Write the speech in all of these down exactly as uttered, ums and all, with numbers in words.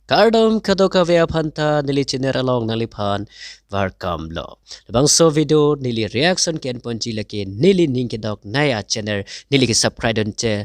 Kardom kadokave aphan ta neli channel along nangliphan welcome lo. Labangso video neli reaction ke-en ponji lake neli ning kedoknei a-channel neli ke-subscribe dunche,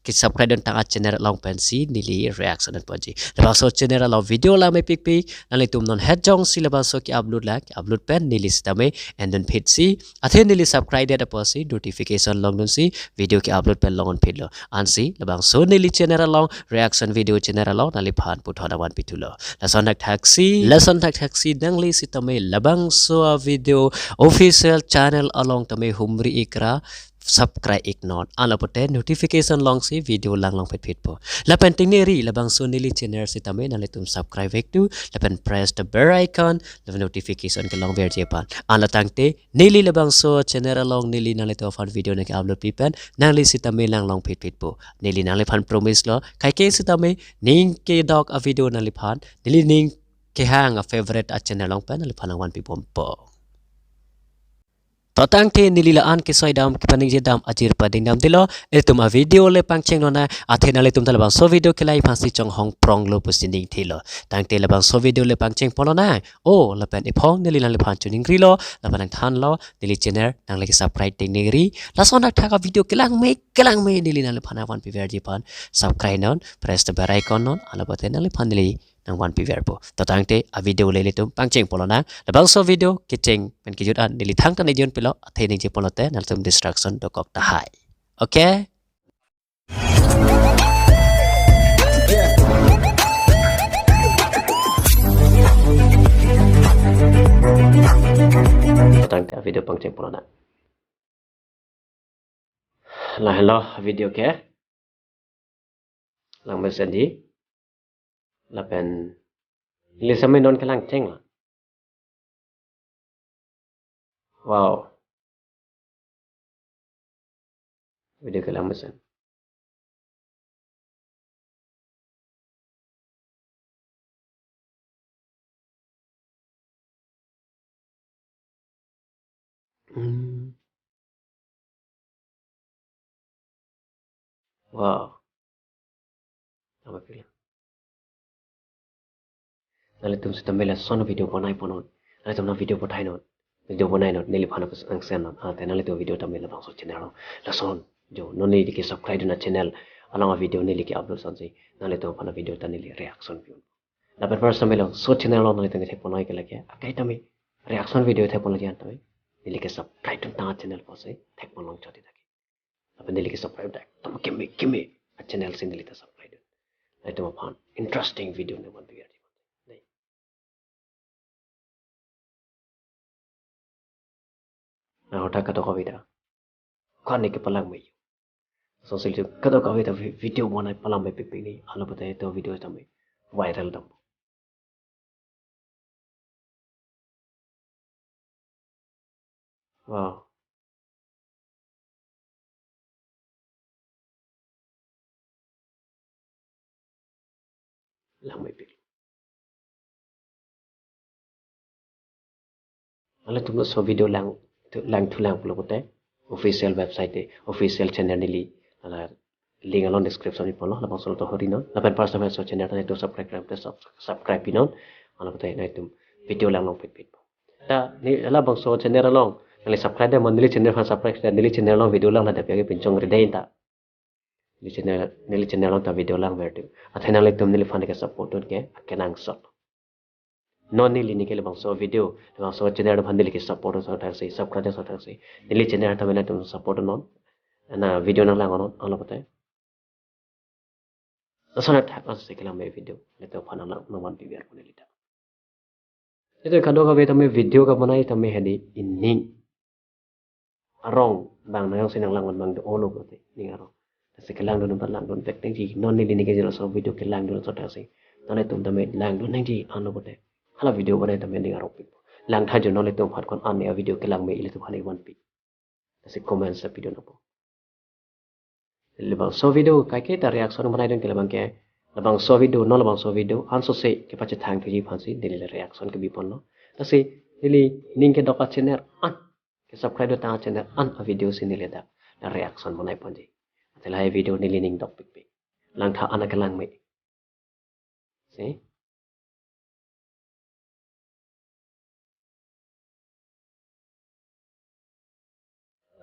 ke-subscribe duntang a-channel along pensi neli reaction en ponji. Labangso channel along video langmepikpik, nanglitum non het jongsi labangso ke-upload lang, ke-upload pen neli sitame endunphitsi, athe neli subscribe det apotsi notification longdunsi video ke-upload pen longunphitlo. Ansi labangso neli channel along, reaction video channel along nangliphan puthot nangvanpithulo. Lason thakthaksi, lason thakthaksi nangli sitame labangso a-video official channel along tame humri ikra, subscribe iknon, anlo pote notification longsi video langlong phitphitpo. Lapen tingneri labangso neli channel sitame nanglitum subscribe vektu, lapen press the bell icon, lapen notification kelongverji aphan. Anlo tangte neli labangso channel along neli nanglitum aphan video nangke-upload pi pen nangli sitame langlong phitphitpo. Neli nangliphan promise lo, kaike sitame ning kedok a-video nangliphan, neli ning kehang a-favorite a-channel along pen nangliphan nangvanpibompo. To tangte neli la-an kesoi dam, kepaningje dam, ajir pading dam tilo, ilitum a-video le pangcheng lonang, athe nanglitum ta labangso video kelangji aphansi chonghong pronglo pusi ningthilo. Tangte labangso video le pangcheng pon lonang. O, lapen iphong neli nangliphan choningrilo, lapen nangthanlo, neli channel nangli ke-subscribe tingneri. Lason thakthak a-video kelangme, kelangme neli nangliphan nangvanpiverji aphan. Subscribe non, press the bell icon non, anlo pote nangliphan neli nangvanpiverpo. To tangte a-video le ilitum pangcheng pon lonang. Labangso video kecheng pen kejut an neli thangta ningjeponpilo, athe ningjeponlote nanglitum distraction dokok tahai. Okay? To tangte a-video pangcheng pon lonang. Lahenlo video ke. Langmesen di. Lapen neli sitame non kelangcheng lo. Wow. Video kelangmesen. Hmm. Wow. Apa film? Nanglitum sitame lason video bonai pon non. Nanglitum nang video pathai non. Video bonai non. Neliphan nangsen non. Anke nanglitum video tame labangso channel along. Lason. Jo, non neli ke-subscribe dun a-channel along a-video neli ke-upload sonsi nanglitum aphan a-video ta neli reaction pi un. Lapen first tame labangso channel along nanglitum kethek pon noi ke lake, akai tame reaction video thek pon lake an tame neli ke-subscribe duntang a-channel apotsi thek pon longchot tha ke. Lapen neli ke-subscribe dak tame keme keme a-channel si neli ta subscribe dun. Nanglitum aphan interesting video nangvanpiverji. Nai. Nang ahorta kadokave ta. Ko-an ne kepalangme. Social media kadokave ta vi-, video bonai palangmepikpik ni. Anlo pote to video tame viral dam. Wow. Langmepik. Nanglitum laso video lang, langthu lang pulo pote official website te, official channel neli, hala link along description pi ponlo, labangso to hori non. Lapen first time laso channel ta nanglitum subscribe te sub-, subscribe pi non. Anlo pote nanglitum video langlong phitphitpo. Ta neli labangso channel along neli subscribe de, neli channel aphan subscribe de, neli channel along video lang la de pia ke pinchong ride ta. Neli channel, neli channel along ta video langver tu. Athe nanglitum neliphan ke-support dun ke akenangsot. Non neli ning ke labangso video, labangso channel aphan neli ke-support dun sothaksi, subscribe dun sothaksi. Neli channel tame nanglitum support dun non. Ana video nanglang non, anlo pote. Lason thakthak ansi kelangme video. Nanglitum aphan nang, nangvanpiverpo neli ta. Ilitum kadokave tame video kebonai tame hedi ining arong abang nang si nanglang abang do-olo pote ning arong. Lasi kelangdun abang langdun vek nangji, non neli ning ke laso video kelangdun sothaksi. Nanglitum tame langdun nangji, anlo pote hala video bonai tame ning arongpik. Langtha jo nanglitum aphan ko-an ne a-video kelangme ilitum aphan nangvanpi. Lasi comment sa pidun nangpo. Labangso video kaike ta reaction bonai dun ke labang ke. Labangso video, non labangso video ansose kepachethang thuji aphansi neli la reaction kebi ponlo. Lasi neli ning kedok a-channel an, ke-subscribe duntang a-channel an a-video si neli dak la reaction bonai ponji. Athe lahai video neli ning dokpikpik. Langtha an akelangme. Si.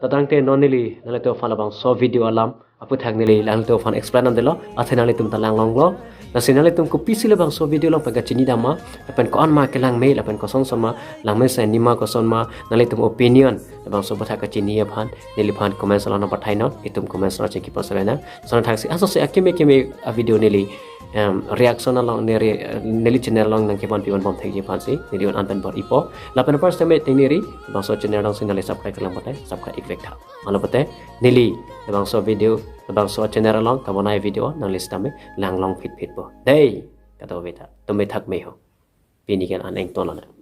Tangte non neli nanglitum aphan labangso video alam aputhak neli nanglitum aphan explain damdetlo, athe nanglitum ta langlonglo. Lasi nanglitum kopisi labangso video along pen kachini dam ma, lapen ko-an ma kelang me, lapen kosonson ma langme, si nima koson ma, nanglitum opinion labangso aputhak kachini aphan neliphan comments along nangpathainon, itum comments along chingki pon save nang. Lason thaksi asose akeme keme a video neli em, reaction along neli, neli channel along nangkevan pivan bom thekji aphansi neli un-an pen bor-ipo. Lapen first time ting neli labangso channel alongsi nangli subscribe kelang pote subscribe ikvek tha. Malo pote neli labangso video, labangso channel along kabonai video nangli sitame langlong phitphitpo. Dei, kadokave ta tumi thak me ho. Pini ke-an ingtonlo nang.